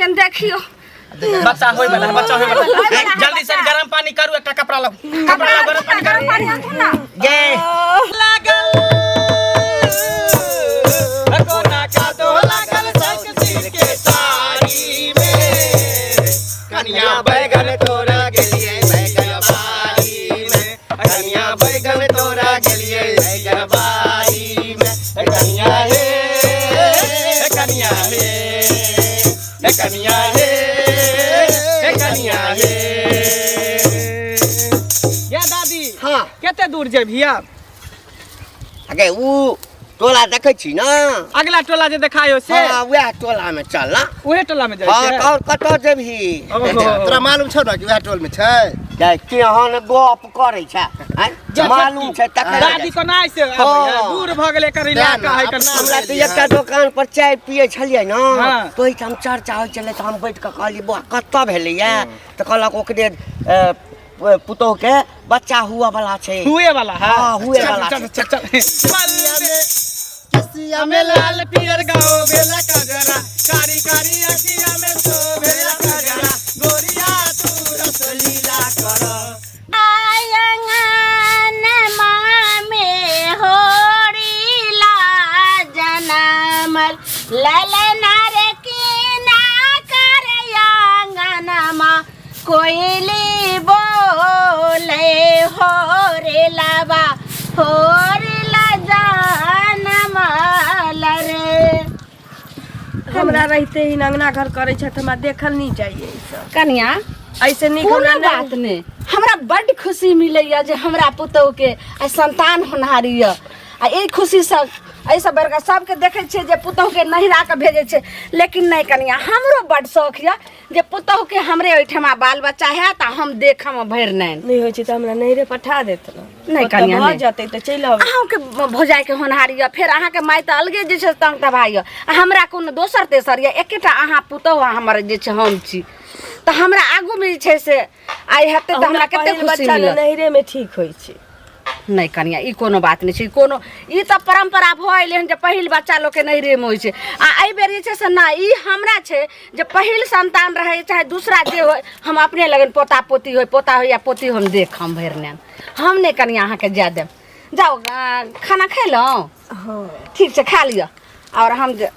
कन देखियो। बच्चा होय वाला है, बच्चा होय वाला है। जल्दी से गरम पानी करू, एकटा कपड़ा लाऊ, कपड़ा लाऊ, गरम पानी गरम करू। पानी आनू ना। गे लागल कोना का दो लागल सक सिर के साड़ी में, कनिया बैगन तोरा गेलिए बैगन बाड़ी में, कनिया बैगन तोरा गेलिए बैगन बाड़ी में, कनिया हे कनिया हे कनिया हे कनिया हे। ये दादी, हाँ, कते दूर जेबही आब? अगे ऊ टोला देखै छी ना? अगला टोला जे देखायो से? हाँ, वएह टोला में चल ना। उहे टोला में जाइ हाँ, छै? तऽ आओर कतऽ जेबही? ओहो। तोरा मालूम छौ ना कि वएह टोल में छै? जाय केहन गप करै छै, आँय? जा, मालूम छै तखन। दादी कोना से आबै है? हाँ। दूर भऽ गेलै एकर इलाका है एकर नाम। हमरा तऽ एकटा दोकान पर चाय पियै छलियै ने, हाँ। तऽ ओहिठाम चर्चा होइ छलै, तऽ हम बैठ कऽ कहलियै, बौआ कतऽ भेलैया? तऽ कहलक ओकरे पुतोह के बच्चा हुआ वाला छै। हुए वाला है? हाँ, हुए चल, वाला चल छै। चल चल। केसिया में लाल पियर गाओ बेला कजरा, कारी कारी अखिया में सो बेला कजरा, गोरिया तू रसलीला कर। आंगन मामे होरी ला जनमल ललना रे कीना कर आंगनमा, कोयली बोले हो रे लाबा होरी ला जनमल रे। हमरा रहिते ही अंगना घर करै छथि, हमरा देखल नहीं जाइए ई सब। कनिया, ऐसे नीक कोनो हमरा नहि। बात नहि, हमरा बड्ड खुशी मिलैया जे हमरा पुतोहके आइ संतान होनहारी यऽ, आ एहि खुशीसँ एहिसँ बड़का सबके देखै छियै जे पुतोहके नहिरा कऽ भेजै छै, लेकिन नहि कनिया, हमरो बड्ड शौख यऽ जे पुतोहके हमरे ओहिठमा बाल बच्चा हैत आ हम देखम भरि नैन। नहि होइ छै तऽ हमरा नैहरे पठा देत ने। नहि ओतऽ कनिया, भऽ नहि। जेतै तऽ चलि अबै। अहूँके भौजाइके होनहारी यऽ, फेर अहाँके माय तऽ अलगे जे छै तंग तबाह यऽ, आ हमरा कोनो दोसर तेसर यऽ, एकेटा अहाँ पुतोहु आ हमर जे छै हम छी, तऽ हमरा आगूमे जे छै से आइ हेतै तऽ हमरा कते पहिल खुशी बच्चा ने मिलत। नैहरेमे ठीक होइ छै। नहि कनिया, ई कोनो बात नहि छै, कोनो ई तऽ परम्परा भऽ एलै हन जे पहिल बच्चा लोकके नैहरेमे होइ छै, आ एहि बेर जे छै से नहि, ई हमरा छै जे पहिल संतान रहै चाहे दूसरा जे होइ, हम अपने लगन पोता पोती होइ, पोता होइ या पोती, हम देखम भरि नैन। हम नहि कनिया अहाँके जाय देब। जाउ, खाना खेलहुँ? हँ। ठीक छै, खा लिअ, आओर हम जे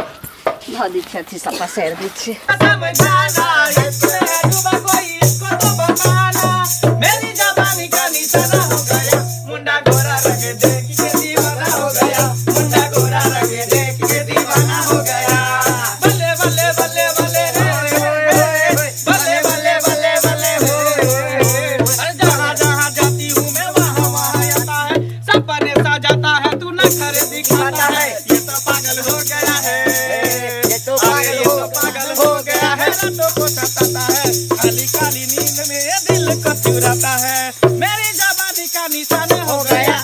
धऽ दै छियै अथी सब पसारि दै छियै। समझाना इसमें है डूबा कोई इसको तो बताना, मेरी जवानी का निशाना हो गया, मुंडा गोरा रंग देख के दीवाना हो गया, मुंडा गोरा रंग देख के दीवाना हो गया। बल्ले बल्ले बल्ले बल्ले रे, बल्ले बल्ले बल्ले बल्ले रे। अरे जहाँ जहाँ जाती हूँ मैं वहाँ वहाँ आता है, सपने सजाता है तू न खरे दिखाता है, ये तो पागल हो गया है, ये तो अरे पागल ये हो तो पागल हो गया है, रातों को सताता है, काली काली नींद में ये दिल को चुराता है, मेरी जवानी का निशान हो गया।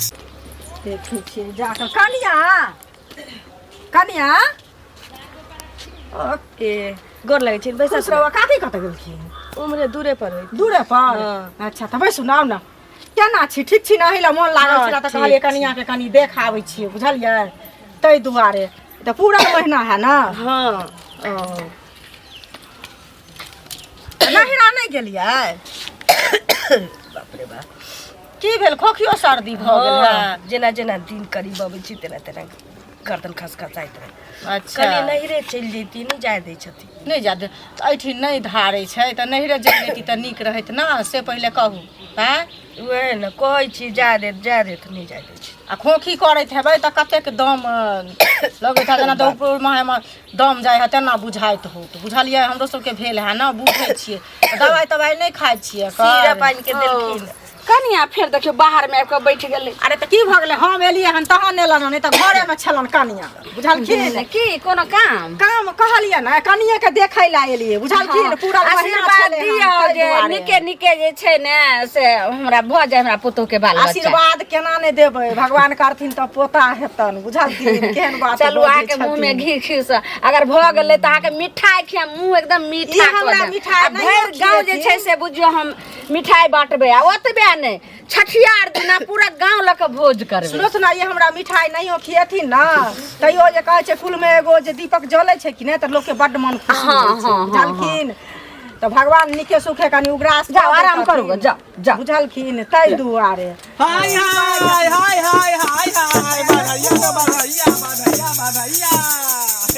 देखै छियै जाकऽ। कनिया, कनिया, ओके, गोर लगै छै, बैसा। खुश रहू। काकी कतऽ गेलखिन? उम्हरे दूरे पर होइ। दूरे पर? हाँ। अच्छा, तऽ बैसू ना, आउ ना। केना छी? ठीक छी ना? एहि लए मोन लागल हाँ, छलै तऽ ठीक कहलियै छी। कनिया के कनी देख आबै छियै, बुझलियै? ताहि दुआरे तऽ पूरा महीना है ना? हाँ। ओ तऽ नहिरा नहि गेलियै? बाप रे बाप, की भेल? खोखियो सर्दी भऽ गेल है? हाँ, जेना जेना दिन करीब अबै छै तेना तेना गर्दन खसखसाइत रहै। अच्छा, कहलियै नैहरे चलि जैती, नहि जाय दै छथिन। नहि जा दे तऽ एहिठिन नहि धारै छै तऽ नैहरे चलि जैती तऽ नीक रहैत ने, से पहिले कहू। आँय, उएह ने कहै छी, जाय देत, जाय देत, नहि जाय दै छै। आ खोखी करैत हेबै तऽ कतेक दम लगैत हैत, जेना दौड़ दम जाइ है तेना बुझाइत होत, बुझलियै? हमरो सबके भेल है ने, बुझै छियै। दवाइ तवाइ नहि खाइ छियै एकर? सिरप आनि के देलखिन। कनिया फेर देखियौ बाहर मे आबि कऽ बैठ गेलै। अरे तऽ की भऽ गेलै, हम एलियै हन तहन एलन, नहि तऽ घरेमे छलन कनिया, बुझलखिन? की कोनो काम? काम कहलियै ने, कनिये के देखै लए एलियै, बुझलखिन? पूरा महीना आशीर्वाद छलै हन, दियौ ताहि जे दुआरे। नीके नीके जे छै ने से हमरा भऽ जाय, हमरा पुतोह के बाल बच्चा। आशीर्वाद केना नहि देबै, भगवान करथिन तऽ पोता हेतन, बुझलखिन? केहन बात चलू, बजै अहाँके मुँह में छथिन। घी खीस अगर भऽ गेलै तऽ अहाँके मिठाई खिया, मुँह एकदम ई मीठा कऽ हमरा देब। मिठाई आ नहियो भरि गाँव जे छै खिएथिन। से बुझियौ हम मिठाई बांटबै आ ओतबे नहि, छठियार दिना पूरा गाँव लऽ कऽ भोज करबै। सुनो सुना, ये हमरा मिठाई नहीं खियेथिन ना तैयो जे कहै छै कुल में एगो जे दीपक जलै छै कि नहि, तऽ लोकके बड्ड मन खुशी होइ छै, बुझलखिन? तऽ भगवान नीके सुखे कनि उग्रास जाओ आराम करू, जाओ जाओ, बुझलखिन? ताहि दुआरे हाय हाय हाय हाय हाय हाय, बधाइया तो बधाइया बधाइया बधाइया।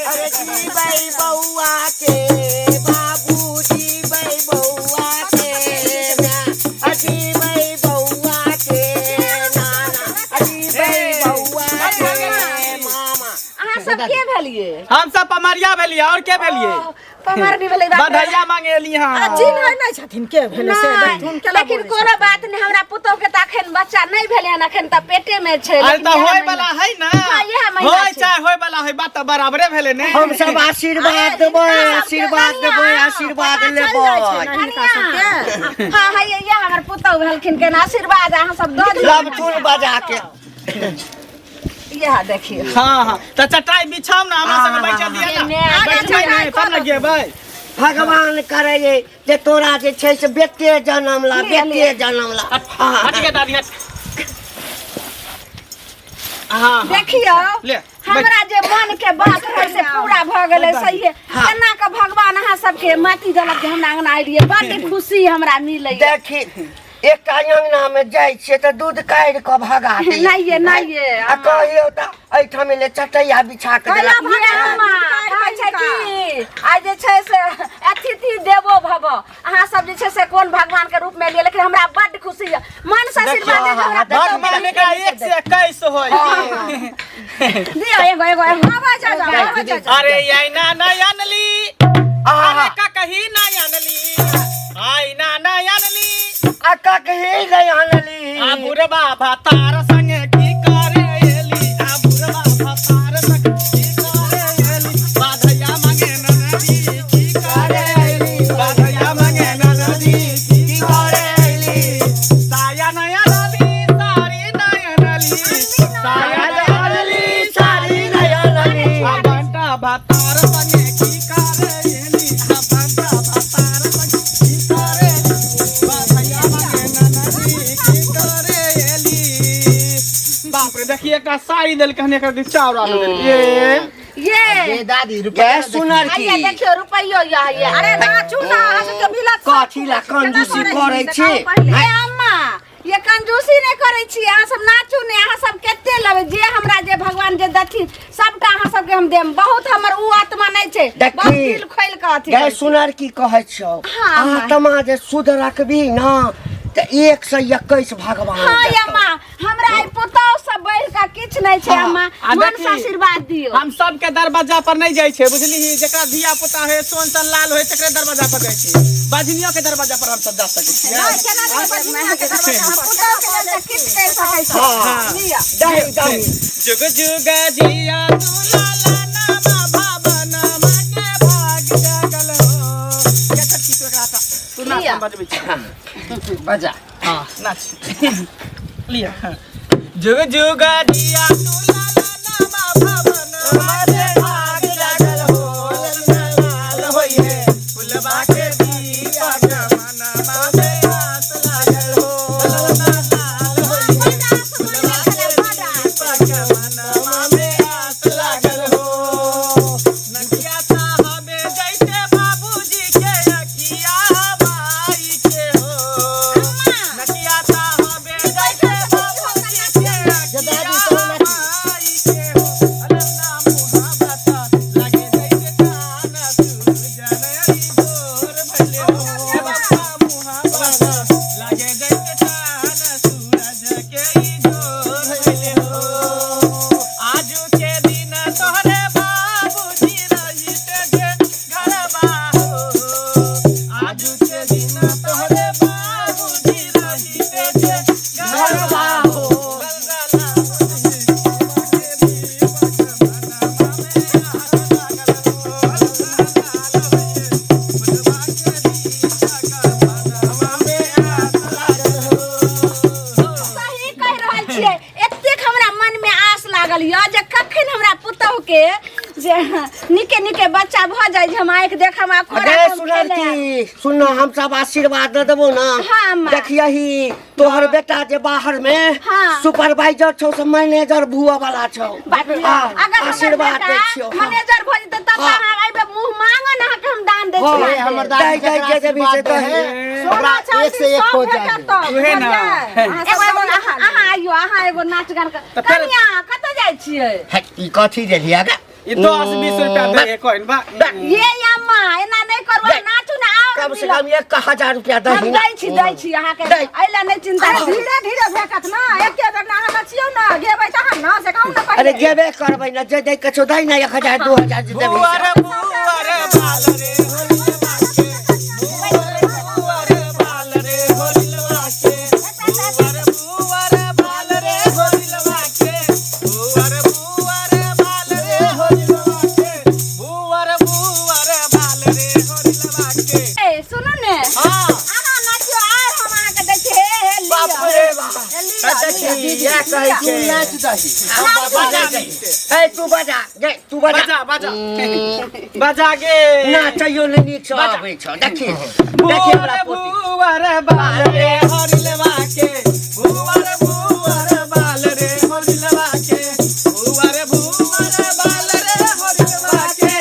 अरे जीबै बौआ के बाबू, जीबै बौआ के ना, जीबै बौआ के नाना, जीबै बौआ के मामा। अहाँ सब के भेलिए? हम सब पमरिया भेलिए। और के भेलिए? पमरनी भेलै। बाप रे। बधाइया मांगे एली। हाँ, चिन्है नहि छथिन के भेलै से। नहि, देखथुन केना लेकिन बोलै। कोनो बात नहि, हमरा पुतोह के तऽ अखन बच्चा नहि भेलै हन, अखन तऽ पेटे में छै। अरे लेकिन तऽ इएह होय महीना- वाला है ना? हाँ, इएह महीना होय छै। चाहे होय वाला है, बात तऽ बराबरे भेलै ने। हम सब आशीर्वाद देबै, आशीर्वाद देबै, आशीर्वाद लेबै। हिनका सबके। हाँ हाँ, ये हमर पुतोह भेलखिन, केना आशीर्वाद अहाँ सब दऽ दियौ। लबचुल बजा के इएह देखियौ। हाँ हाँ, तऽ चटाई बिछाउ ना, हमरा सबके बैठा दिअ ना। ने, बैठबै ने तब ने गेबै। भगवान करे जे तोरा जे छै से बेटे जनम ला, बेटे जनम ला। हाँ। हट के दादी, हट। हाँ, देखियौ ले, हमरा जे मन के बात रहै से पूरा भऽ गेलै। सही केना के भगवान अहाँ सबके माटी देलक जे हमरा अंगना एलियै, बड्ड खुशी हमरा मिलैया। देखी, एकटा अंगना में जाइ छियै तऽ दूध काढ़ि कऽ भगा दैया। नहि ये, नहि ये। आ कहियौ तऽ एहिठाम एलै चटैया बिछा कऽ देलक। ये अम्मा, कहै छै कि आइ जे छै से अतिथि देवो भव। अहाँ सब जे छै से कोन भगवान के रूप में एलियै, लेकिन हमरा बड्ड खुशी यऽ, मन से आशीर्वाद दे हमरा। भगवान एकरा 1 से 21 होय। दियौ एगो एगो एगो। आबै जा जा, आबै जा जा। अरे आइना नहीं अनली, अरे का कही नहीं अनली, आइना नहीं अनली। आ ककही नहि आनली। आ बुढ़बा भतार संगे की करे एली, आ बुढ़बा भतार संगे की करे एली, बाधैया मांगे ननदी की करे एली, बाधैया मांगे ननदी की करे एली, साया नया नली साड़ी नया नली, साया नया नली साड़ी नहि आनली। आ बंटा भतार संगे की करे एली, आ बंटा भतार संगे की करे, बाधैया मांगे ननदी की करे एली। बाप रे, देखिए एकटा साड़ी देलकै हन, एकर चाउर आलू देलकै। ये दादी रुपया गे सुनर की आइए देखियौ रुपैयो यऽ ये। अरे नाचू ना, अहाँ सबके मिलत। कथी ला कंजूसी करै छी? हे अम्मा, ये कंजूसी नहि करै छी। अहाँ सब नाचू ने। अहाँ सब कते लेबै? जे हमरा जे भगवान जे देथिन सबटा अहाँ सबके हम देम। बहुत हमर उ आत्मा नहि छै, देखी। बहुत दिल खोलि कऽ अथी गे करै छी। सुनर की कहै छियौ? हाँ, अम्मा। आत्मा जे शुद्ध रखबी ना तऽ 1 से 21 भगवान हाँ देतौ। अम्मा, हमरा ई पुतौह सब बढ़ि कऽ किछु नहि छै अम्मा। आ मन से देखी, आशीर्वाद दियौ। हम सबके दरवाजा पर नहीं जाइ छै, बुझलिही? जेकरा धिया पुता है, सोन सन लाल होय, तकरे दरवाजा पर जाइ छै। बजनियो के दरवाजा पर हम सब जा सकै छियै। पुतौह के लेल तऽ किछु करि सकै छी। हाँ। लिअ। दही दही। जुग जुग जिया तू लाला नामा भावना के भाग जागल हो। के छटकी तू एकरा हटा। तू नाच, हम बजबै छी। बजा। हाँ, नाच लिया। जुग जुग जिया तू लाला नामा भावना के भाग जागल हो, लाल होइए फुलबा के दीपक मनमा में आस लागल हो, लाल होइए फुलबा के दीपक मनमा में आस लागल हो। नकिया साहबे जैसे बाबूजी के अखिया माई के हो, नकिया साहबे जैसे बाबूजी के अखिया माई जाइ छी हम आँखि देखम आ खोरा अरे हम खेले। सुनरती सुन ना, हम सब आशीर्वाद दे देबो ना। हाँ, अम्मा। देखियही तोहर बेटा जे बाहर में हाँ। सुपरवाइजर छौ से मैनेजर भुआ वाला छौ। बाप रे, हाँ, अगर हमर आशीर्वाद बेटा दै छियौ। हाँ। मैनेजर भऽ जेतै तब तऽ हाँ। अहाँ एहिबेर मुँह मांगन अहाँके हम दान दै हाँ, छी। ए, हमर दादी दै, दै, जकरा जे देबही से आशीर्वाद दही। दे, सोना ओकरा चाँदी एक से एक सब हो जाए। भेटत तब, उहे ना। बुझलियै? अहाँ एगो सब एगो बढ़िआँ अहाँ अहाँ आइयो अहाँ एगो नाच गान कर तऽ फेर- कनिया कतऽ जाइ छियै? है, ई कथी देलियै गे? ई 10 20 रुपया दे कोइन बा। ये अम्मा एना नहि करू दै। नाचू ने आओर कम से मिलत। कम 1000 रुपया हम दही ना। दै छी दै छी अहाँके दै। एहि लए नहि चिन्ता अरे करू। धीरे धीरे भेटत ना एके बेर ना अहाँ नचियौ ना गेबै तहन ना से कहू ना अरे पहिले। गेबे करबै ना जे दै के छौ दै ना 1000 2000 जे देबही से। भुअर भुअर बाल रे होरिलवा के, भुअर भुअर बाल रे होरिलवा के, भुअर भुअर बाल रे होरिलवा के, भुअर भुअर बाल रे होरिलवा के, भुअर भुअर बाल रे होरिलवा के। ए, सुनू ने हाँ। अहाँ नाचियौ आर हम अहाँके दै छी हे हे लिअ। बाप रे बाप। हे लिअ, देखी, लिअ। इएह कहै तू छै। नाच दही। बजा दही। ए तू बजा गे तू बजा। बजा बजा बजा गे। नाचैयो नहि नीक सँ आबै छौ। देखी देखी हमरा भुअर पोती। भुअर बाल रे होरिलवा के, भुअर भुअर बाल रे होरिलवा के, भुअर भुअर बाल रे होरिलवा के,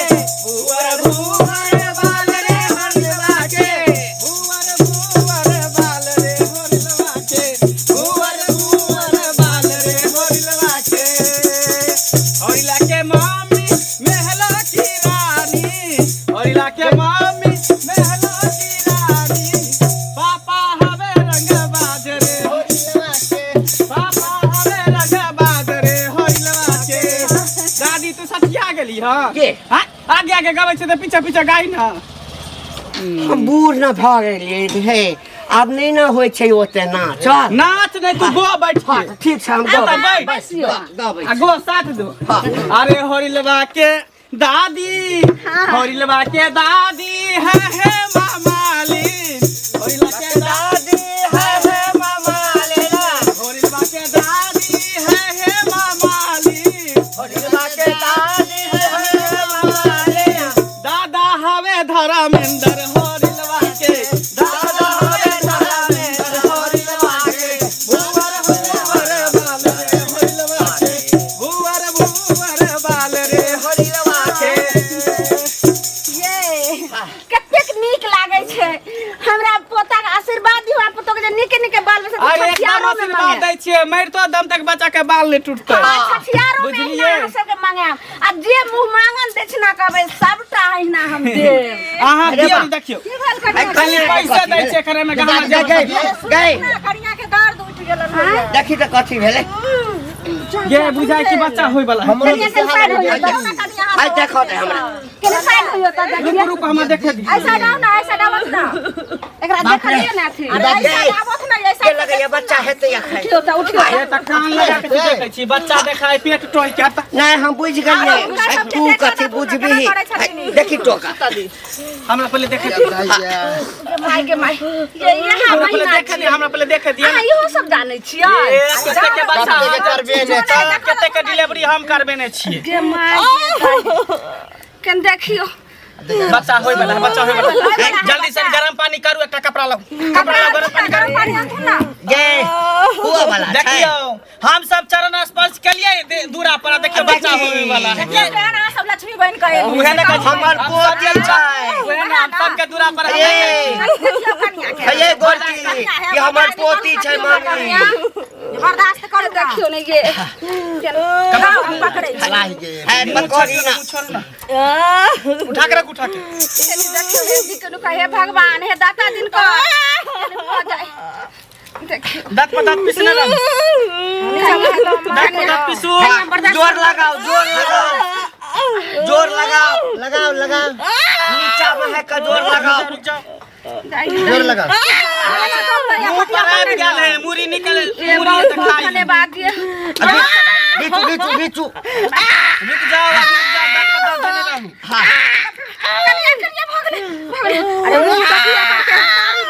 भुअर भुअर बाल रे होरिलवा के, भुअर भुअर बाल रे होरिलवा के, भुअर भुअर बाल रे होरिलवा के। होरिला के मामी महला की रानी, होरिला के मामी महला की रानी, पापा हवे रंग बाजरे होरिलवा के, पापा हवे रंग बाजरे होरिलवा के। दादी तू सठिया गेली हँ? के? हाँ? आगे आगे गबै छै तऽ पीछे पीछे गाय ना। हम बूढ़ न भऽ गेलियै हे आब नहि ने होइ छै ओते नाच। नाच नहि तू गो बैठ हाँ, के। ठीक छै हम आ तऽ गबै बैठ। गबै आ गो साथ दो। अरे होरिलवा के दादी, होरिलवा के दादी है हे मामाली, होरिलवा के दादी है हे मामाली, होरिलवा के दादी है हे मामाली, होरिलवा के दादी है हे मामाली, दादा हवे धर्मेंद्र होरिलवा के, दादा हवे धर्मेंद्र होरिलवा के, भुवर भुवर बाल रे होरिलवा के, भुवर भुवर बाल रे होरिलवा के। ये कतेक नीक लागै छै हमरा पोता के आशीर्वाद दियौ आ पोतो के जे नीके नीके बाल बच्चा अरे एकदम छठियारो में आशीर्वाद मांगे। दै छियै मरितो दम तक बच्चा के बाल नहि टूटतै। हाँ, छठियारो में बुझलियै? अहिना अहाँ सबके मांगायब आ जे मुँह मांगल दै छै ना कहबै सबटा अहिना हम देब। अहाँ अरे दियौ वाह। ने देखियौ की भेल कनिया? खाली पैसा दै छै एकरा में गहना गै गै गै कनिया के दर्द उठि गेलन होइया। देखी तऽ कथी भेलै। गे बुझाइ कि बच्चा होय वाला है। हमरो कनिया के साइड होइयो तऽ आइ देखऽ दे हमरा। कनि साइड होइयो तऽ रुकू देखियौ। रुकू हमरा देखे दियौ। ऐसा जाओ ना ऐसा डावत ना। एकरा देखलियै ने अथी। अरे ऐसा डावत ना ऐसा। के लगैया बच्चा हेतै एखन? उठियौ तऽ उठियौ ए तऽ कान लगा के देखै छी बच्चा देखाय पेट टोहि के तऽ नहि हम बुझि गेलियै। हुनका आइ सबके तू देखा कथी ना, तू बुझबिही? केना करै छथिन? देखी टोका। हमरा पहिले देखे दियौ। माय के माय ये यहाँ हमरा पहिले महीना देखे दियौ हमरा पहिले देखे दियौ। अहाँ इहो सब जानै छियै? ए, कते के बच्चा कते के करबे ने छै। कते के डिलीवरी हम करबेने छियै। गे my कनि देखियौ। बच्चा होय वाला है बच्चा होय वाला है। जल्दी से गरम पानी करू एकटा कपड़ा लाउ कपड़ा लाउ गरम पानी करू। पानी आनथुन ना। गे हुआ वाला छै। देखियौ हम सब चरण स्पर्श केलियै दूरा पर आ देखियौ बच्चा होय वाला है। देखियौ केहन अहाँ सब लक्ष्मी बनि कऽ एलियै। उहे ने कहै छी, हमर हम पोती सबके छै। उहे ने हम सबके दूरा पर ए देखियौ कनिया के। हे गोरकी ई हमर पोती छै मामी। बर्दाश्त करू ना। देखियौ ने ये लाउ, हम पकड़ै छी। लाहि गे। है पकड़ी ना। उठा के रख उठा के। कनि देखियौ हे जी कनु हे भगवान हे दाता दिन को भऽ जाय। देखियौ दांत पर दांत पीसने रह दांत पर दांत पीसू। जोर लगाओ जोर लगाओ जोर लगाओ लगाओ लगाओ नीचा में है का जोर लगाओ। रुक जाओ। जोर लगाओ। मुंह पर आबि गेल है मुरी निकल ये मुरी बहुत तऽ बहुत खाइ। धन्यवाद ये। बीचू बीचू बीचू। रुक जाओ रुक जाओ दांत पर दांत देने रहू। हाँ कनिया कनिया भऽ गेलै भऽ गेलै। अरे मुँह तकिया करके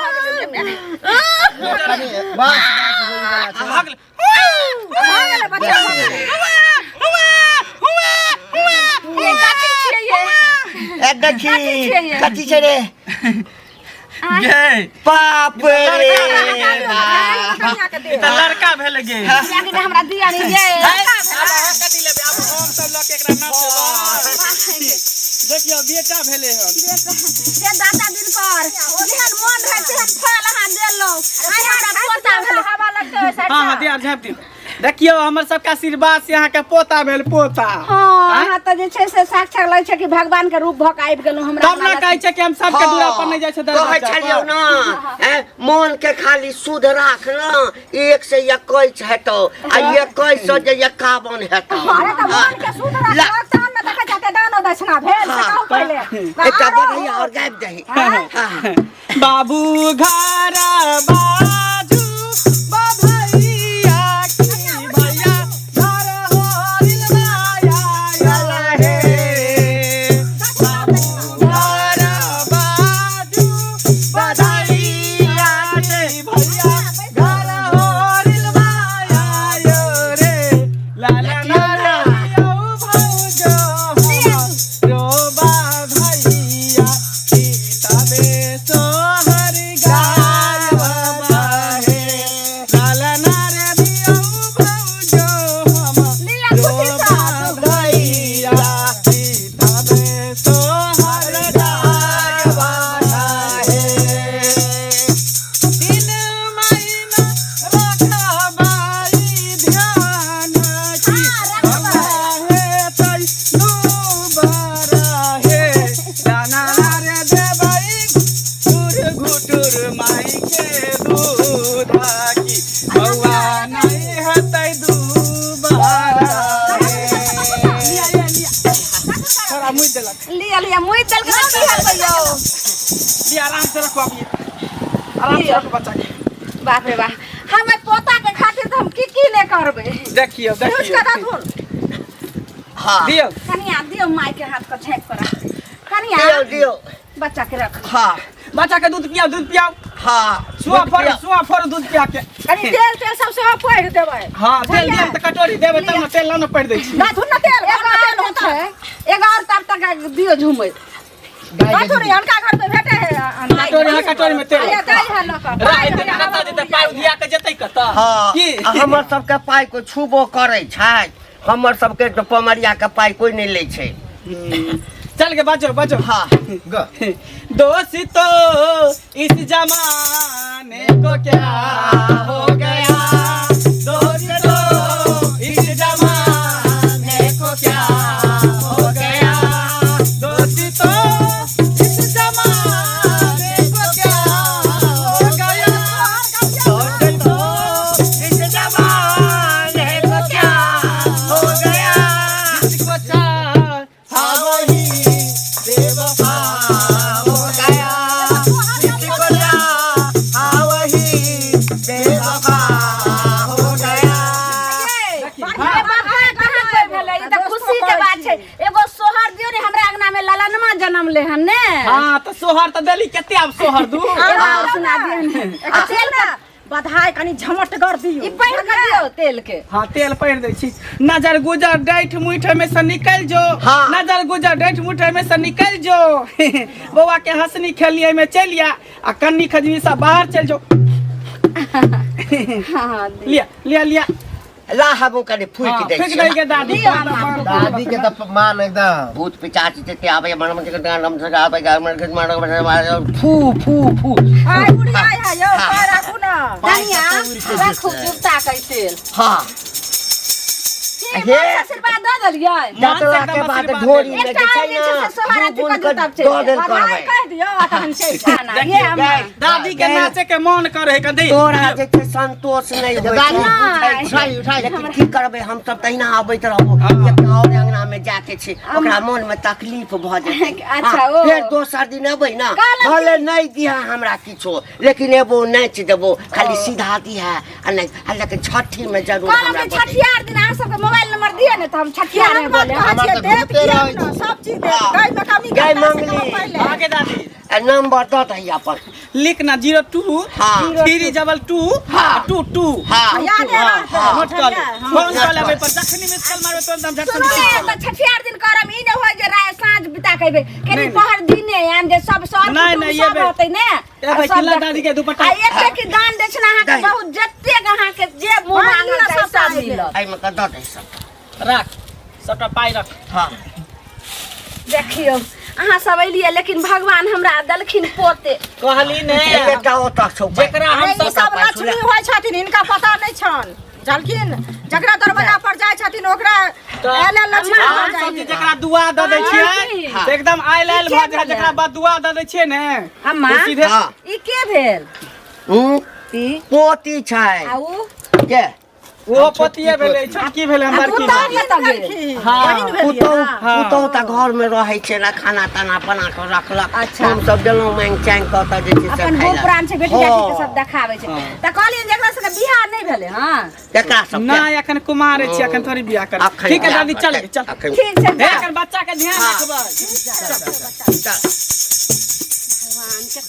भऽ गेलै। कनि बस बस होय वाला छै। भऽ गेलै। भऽ गेलै बच्चा भऽ गेलै। ये कथी छियै ये? ए देखी कथी छियै ये? कथी छै रे? गे बाप रे बाप। ई तऽ लड़का भेल गे। कियाकि हमरा दिया नहीं ये। आब अहाँ कथी लेबै? आब हम सब लऽ के एकरा नचबै। देखियौ बेटा भेलै हन। से दाता दिन पर जेहन मोन रहै तेहन फल अहाँ देलहुँ। आइ हमरा पोता भेल। हवा लगतै ओहि साइड हाँ हाँ दिया झाँपि दियौ। देखियौ हमर सबके आशीर्वाद से अहाँके पोता भेल पोता। हाँ, अहाँ तऽ जे छै से साक्षात लगै छै कि भगवान के रूप भऽ के आबि गेलहुँ हमरा। तब ने कहै छै कि हम सबके दूरा पर नहि जाइ छै कहै दरवाजा छलियौ पर। ना, हैं, मोन के खाली शुद्ध राख न, 1 से 21 हेतौ आ 21 से जे 51 हेतौ। अरे तऽ मोन के शुद्ध राखलक तहन ने देखै छते दानो दक्षिणा भेल से कहू पहिले। एकटा बधैया और गाबि दही। हाँ। बाबू घर बाजू बधैया की भैया घर होरिल माया हे। बाबू घर बाजू बधैया की भैया घर होरिल माया रे। लाला नारा यौ भौजो रो बधैया की तबे सोहर गायब हे। लाला नारे दियौ भौजो हम रो बधैया की तबे सोहर गायब हे। 3 महीना रखबाई ध्यान की हमरा हेतै दुबारा हे। दाना रे देबै घुटुर घुटुर माई के दूध की बौआ नहीं हेतै दुबारा हे। लिया लिया लिया थोड़ा मुइ देलक। लिया लिया मुइ देलक तऽ की हेतै यौ? लिया आराम से रखो, अभी आराम से रखो बच्चा के। बाप रे बाप, हमर पोता के खातिर तऽ हम की की नहि करबै। देखियौ पूछ देखियौ कऽ दथुन। हाँ। दियौ। कनिया दियौ माय के हाथ के झाँपि कऽ राख। कनिया दियौ दियौ। बच्चा के रख। हाँ। बच्चा के दूध पियाओ, दूध पियाओ। हाँ। सुआ फोड़, सुआ फोड़ दूध पिया के। कनि तेल तेल सब सेहो पढ़ि देबै। हाँ तेल दियौ तऽ कटोरी देबै तब ने तेल ला ने पड़ि दै छी। दथुन ने तेल, एगो घरमे और तेल होतै। छै, एगो और तब तक दियौ झुमैत। दथुन हुनका घरमे भेटै है। कटोरी, हाँ कटोरी में तेल। अरे दै है लऽ कऽ। राह एते कतऽ जेतै पाइ उधिया के जेतै कतऽ? हाँ। की? आ हमर सबके पाइ कोइ छुबो करै छै? हमर सबके तऽ पमरिया के पाइ कोइ नहि लै छै। चल के बचो बचो। हाँ। दोस्तों इस जमाने को क्या हो गया, दोस्तों इस जमाने को क्या हो गया, दोस्तों इस जमाने को क्या हो गया, दोस्तों इस जमाने को क्या हो गया, जिसको चाहा वही बेवफा हो गया, जिसको चाहा वही बेवफा हो गया। बाप रे, कहाँ कोइ भेलै? ई तऽ खुशी के बात छै। एगो सोहर दियौ ने, हमरा अंगना में ललनमा जन्म ले हन ने। हाँ तऽ सोहर तऽ देली, कते आब सोहर दू? एगो और सुना दियौ ने। आ तेल ने बधाई कनि झमटगर दियौ। ई पढ़ि कऽ दियौ तेल के। हाँ तेल पढ़ि दै छी। नजर गुजर डैठ मुठ में से निकल जो। हाँ। नजर गुजर डैठ मुठ में से निकल जो। बौआ के हंसनी खेलनी में चलि आ आ कन्नी खजनी सब बाहर चल जो। हाँ लिया लिया लिया। ला हमहूँ कनि फूकि हाँ, दै फूकि छियै। दै के दादी। दादी के तऽ मान एकदम। भूत पिचाच जते आबै मन मन के नाम से आबै मन के मन फू फू फू। आइ बुढ़िया है यौ, पाइ राखू ने। कनिया रखू जुगता के तेल। हाँ। हे आशीर्वाद दऽ देलियै। जतरा के बाद ढोरी में जे एकटा छै और जे छै ने से सोहर दू अथी गुण कऽ के तब दऽ चलि देल बधाई करबै। कहि दियौ आ तहन चलि जाउ। ना, ये हमरा दादी के नाचे के मन करे है दे। तोरा जे छै संतोष नहि होइ छै, दादी, बुझै छी। उठाइ, उठाइ। लेकिन की करबै, हम सब तहिना आबैत रहबो। एकटा और अंगना में जाके छै, ओकरा मन में तकलीफ भऽ जेतै। अच्छा, हाँ, ओ। फेर दोसर दिन अबै ने, कहलक भले नहि दिहा हमरा किछो, लेकिन एबो नाचि देबो, खाली सीधा दिहा आ नहि आ, लेकिन छठी में जरूर कहलक हमरा कि बजै। छठियार दिन अहाँ सबके मोबाइल नंबर दिअ ने तऽ हम छठियार में बोले। कहै छियै, हमर तऽ देत घुमिते किएक रहै ने? छी। सब चीज देत। गायमे कमी गाय करता से मंगली। कहब पहिले। आगे दादी आ नंबर दऽ दही अपन। लिख ना 02 हाँ। 3 22 हाँ। 2 2 हाँ। यादे रहतै। नोट कर ले फोन कर लेबै पर जखनी मिस कॉल मारबै तुरंत हम झट सुनू ने तऽ छठियार दिन करम ई नहि होय जे राय साँझ बिता के अयबै कनी नहि। पहर दिने आयम जे सब सर नहि, कुटुम्ब नहि, सब एबै। रहतै ने ए भाई, आ सब किला देखतै। दादी के दुपट्टा। आ एते की दान दै छै ने अहाँके दही। बहुत जतेक अहाँके जे मुँह मांगल मांगल चाही सबटा सब मिलत एहिमे कऽ दऽ दे सब राख सबटा पाइ रख हाँ देखियौ अहाँ सब एलियै लेकिन भगवान हमरा देलखिन पोते कहली ने एकटा ओतऽ छौ पाइ। जेकरा हम अरे ई सब सब लक्ष्मी होइ छथिन हिनका पता नहि छनि बुझलखिन जकरा दरवाजा पर जाइ छथिन ओकरा आयल लक्ष्मी हम भऽ सब जाइ जे जकरा दुआ दऽ दै छियै हाँ। तऽ एकदम आयल आयल भऽ जाइ जकरा बाद दुआ दऽ दै छियै ने अम्मा ओ सीधे हाँ ई के भेल हूँ, ई पोती छै आ उ के ओहो पोतिये भेलै छोटकी भेलै हम बड़की पुतहु भेलै। कतऽ गेल हाँ। पुतहु हाँ। पुतहु तऽ घर में रहै छै ने खाना ताना बना कऽ रखलक अच्छा। हम सब गेलहुँ मांगि चांगि कऽ तऽ जे छै से अपन खाइ बूढ़ लए। पुरान छै बेटी जाति के हाँ। सब देखाबै छै तऽ कहलियनि जे एकरा सबके बियाह नहि भेलै हँ केकरा सब नहि एखन कुमार छी एखन थोड़ी बियाह कर अखन ठीक है बियाह दादी चल करतै। चल अखन ठीक छै हे जाउ। एखन बच्चा के ध्यान हाँ। रखबै चल। भगवान के